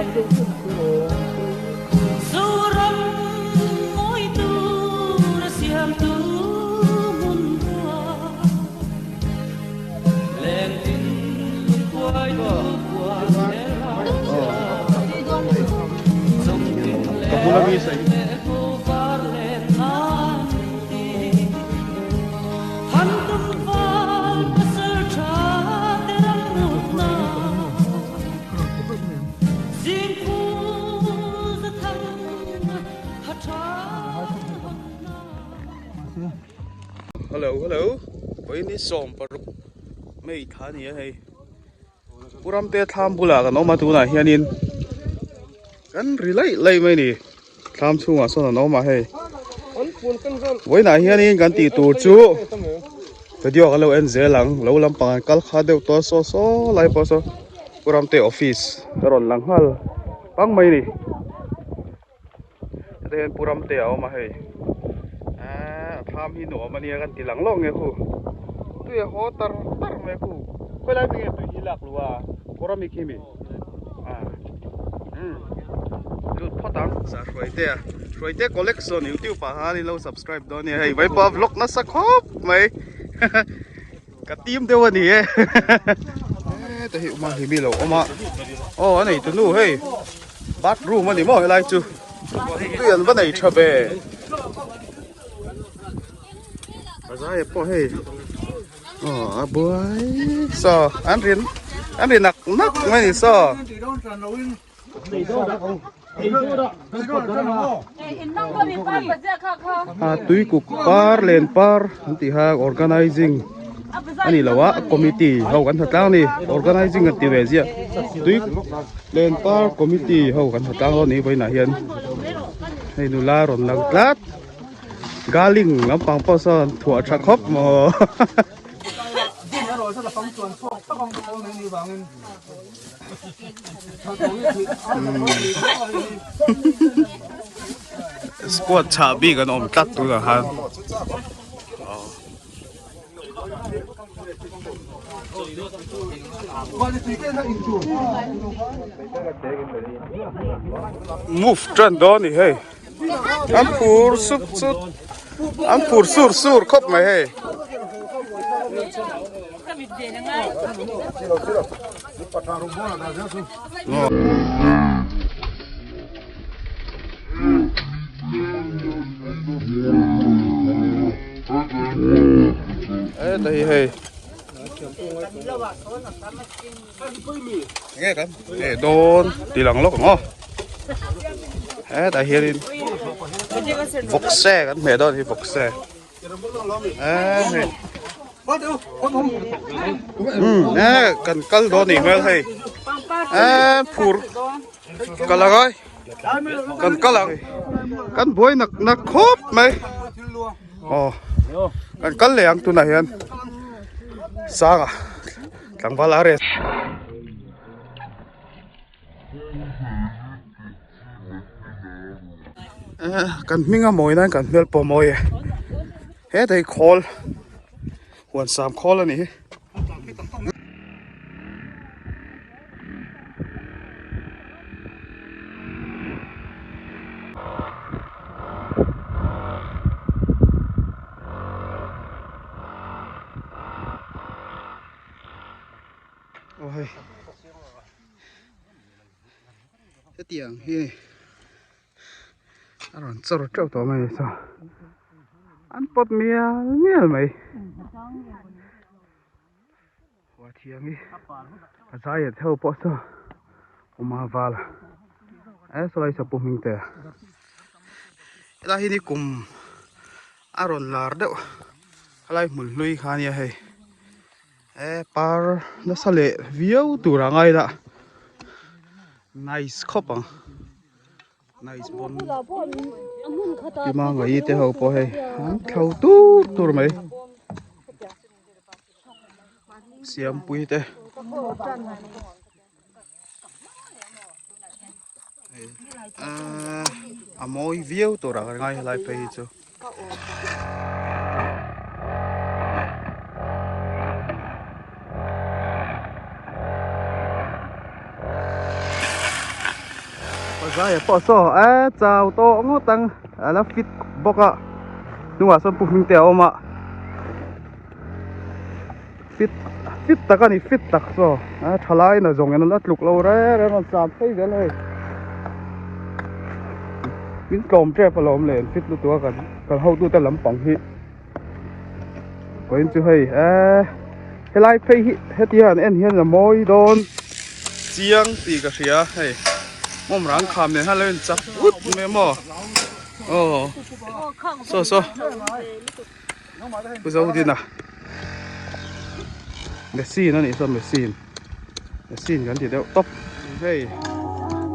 Ka bula mi sawi. Hello hello vawiin hi 16 May thla a ni a hei Pu Ramte thlam bulah kan awm a tunah hianin kan ri laih laih mai a ni thlam chhungah sawn an awm a hei vawiinah hianin kan tih tur chu video kan lo en zel ang lo lampang an kal kha deuh tawh a saw saw lai pawh saw Pu Ramte office a rawn lang nghal pang mai a ni. Heta hian Pu Ramte a awm a hei eee a thlam hi nuam ania kan ti lang lawk nge khu tui a haw tar tar mai khu khawi lai hming nge tui hi lak luh a kawr ami khi mi ah umm lut phawt ang sa Hruaitea Hruaitea collection youtube ah khan in lo subscribe dawn ania hei vaipa vlog nasa khawp mai ka tim deuh ani e heta hi uma hi mi lo awm a aw a nei tu nu hei bathroom ani maw helai chu tui an va nei tha ve a zai pawh hei aw a buai saw an rin an ri nak nak mai ni saw. A tui kuk par len par an tih kha organizing a ni lo a committee ho kan tha tlang a ni organizing an ti ve ziah tui len par committee ho kan tha tlang dawn a ni vawiinah hian hei nula rawn lang tlat galing lampang pawh sawn thuah tha khawp maw. Squad chhah bik an awm tlat tunah khan move tan dawn a ni hei an phur sup sup an phur sur sur khawp mai hei. Hei hei nge kan nge dawn ti lang lawk ang aw hetah hianin vawkse kan hmeh dawn hi vawkse e kan kal dawn nih hmel hei e phur kal ang ai kan kal ang kan buai nak nak khawp mai aw kan kal leh ang tunah hian sanga tlangval a rest Kan hming a mawi nan kan hmel pawh a mawi e heta hi khawl huan sam khawl a ni hi. Aw hei. Hetiang hi a rawn chawr teuh tawh mai a ni saw an pawt mial mial mai khua thiang hi a zai et ho pawh saw awm a val a e sawlai sapu hming te helai hi ni kum a rawn lar deuh helai hmun hlui kha ania hei. E par nasa leh viau tur a ngai la nice khawp ang nice bon tima ngai te ho pawh hei an thlo tur tur mai siampui te a mawi viau tur a ngai helai phei hi chu. Zai pawh saw e chau tawh ngawt ang a la fit bawk a hnungah sawn pu hming te a awm a fit fit tak a ni fit tak saw a thalai na zawng in a la tluk lo reng reng rawn tlan phei zel hei min tlawm tep alawm le an fit lutuk a kan kan hotute lampang hi. Vawiin chu hei eee helai phei hi heti hian en hian a mawi dawn chiang tih ka hria hei hmawm rang kham nen hian lo in chak ut mai maw aw saw saw pu Zodina machine a nih saw machine machine kan ti deuh tawp hei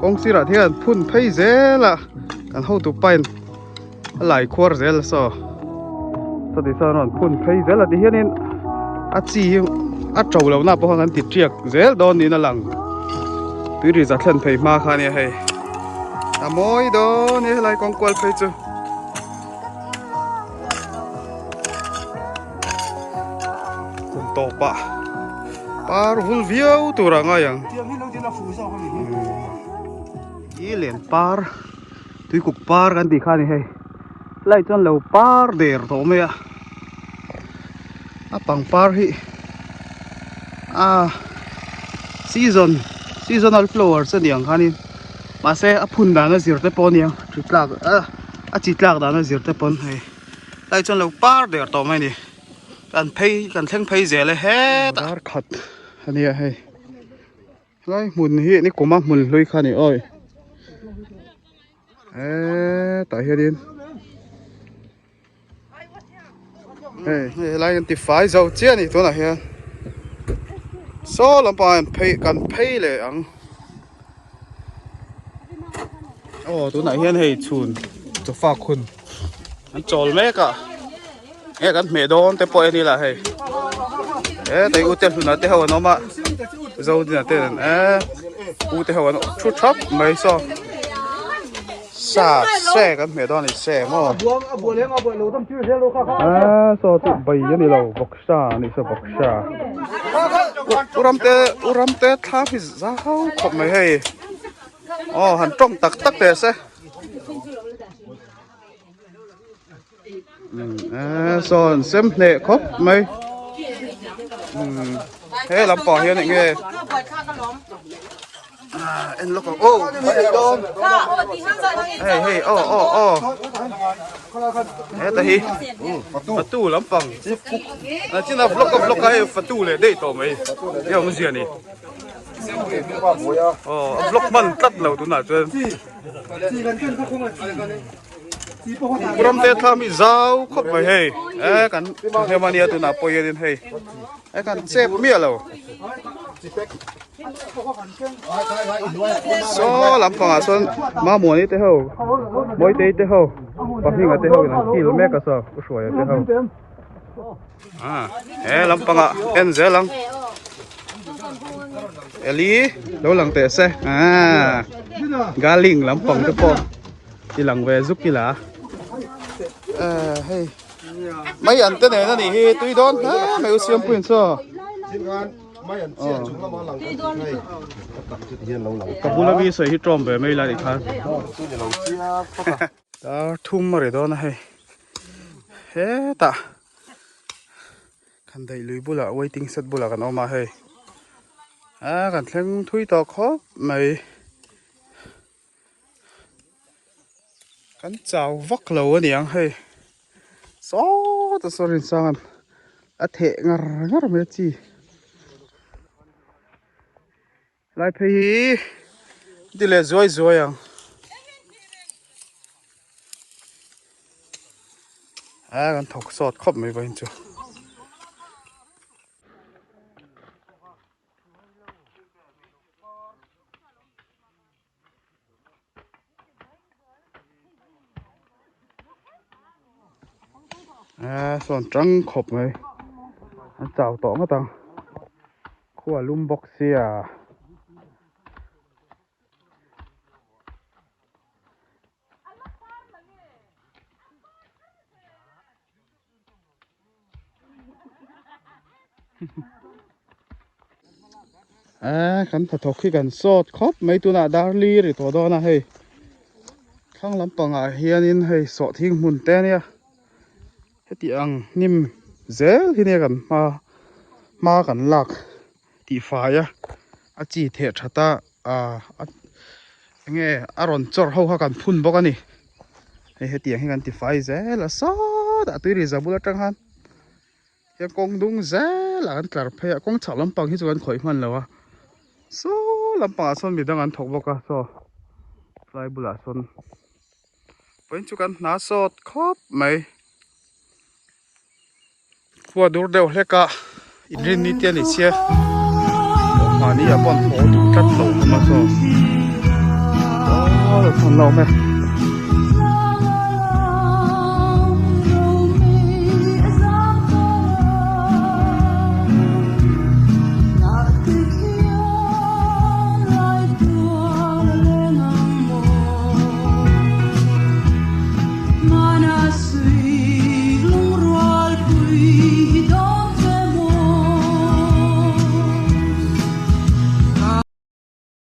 kawng sirah te hian phun phei zel a kan hotu pa in a lai khuar zel saw sawti sawn rawn phun phei zel a ti hianin a chi hi a to loh na pawh khan an ti tiak zel dawn niin a lang tui ri za thlen phei hma kha ania hei a mawi dawn e helai kawng kual phei chu. Kum tawpah par vul viau tur a ngai ang. I len par tuikuk par kan tih kha a ni hei helai chuan lo par der tawh mai a a pangpar hi ah season seasonal flowers a ni ang khanin mahse a phun dan a zir te pawh a ni ang chi tlak a chi tlak dan a zir te pawn hei helai chuan lo par der tawh mai a ni kan phei kan thleng phei zel e hetah dar khat a nia hei. Helai hmun hi ni kuma hmun hlui kha ni awi hetah hianin hei helai kan ti fai zo chiah a ni tunah hian saw lampangah hian phei kan phei leh ang aw tunah hian hei chhun chawfak hun an chawl mek a nge kan hmeh dawn te pawh en ila hei he tei u te hluna te ho an awm a zo dina te an e u te ho an thu thap mai saw sa se kan hmeh dawn a ni se maw a saw chu bai a ni lo vawksa a ni saw vawksa u ramte u ramte thla hi zau khawp mai hei aw han tawng tak tak teh se. Sawn sem hneh khawp mai he lampang hian eng nge en lawk ang aw hei hei aw aw aw heta hi fatu lampang a china vlog a vlog a hei fatu leh daih tawh mai he awmzia ni aw a vlog hman tlat lo tunah chuan. Ram te thlam hi zau khawp mai hei e kan hnem ania tunah pawh hianin hei e kan chep miah lo saw lampangah sawn Mamuani te ho Mawitei te ho Pahminga te ho in an kil mek a saw U Hruaia te ho. Ah, he lampangah en zel ang. Eli lo lang teh se. Ah, galing lampang te pawh ti lang ve zuk ila. Eh, hei. Mai an te nen ani hi tui dawn hle mai u siam puin chaw. Ka bula mi sawi hi tawm ve mai la ni khan. Dar thum a ri dawn a hei hetah kan daih lui bulah waiting shed bulah kan awm a hei a kan thleng thui tawh khawp mai kan chau vak lo a niang hei sawtah saw Rinsanga'n a theh ngar ngar mai a chi. Lai phei hi ti leh zuai zuai ang. A kan thawk sawt khawp mai vawiin chu. A sawn tang khawp mai an chau tawh ngawt ang khua lum bawk sia. A kan hnathawk hi kan sawt khawp mai tunah dar li ri tawh dawn a hei. Thlang lampangah hianin hei sawhthing hmun te ania heti ang hnim zel hi nia kan hma hma kan lak tih fai a a chi theh that a ah enge a rawn chawrh ho kha kan phun bawk a ni hei hetiang hi kan ti fai zel a sawtah tui ri za bul atang khan hian kawng dung zel ah kan tlar phei a kawng chhak lampang hi chu kan khawih hman lo a saw lampangah sawn midang an thawk bawk a saw tlai bulah sawn vawiin chu kan hna sawt khawp mai khua dur deuh hlek a inrinni te a ni sia mahni ah pawh an haw duh tlat lo hlawm a saw aw thlan lo awm e.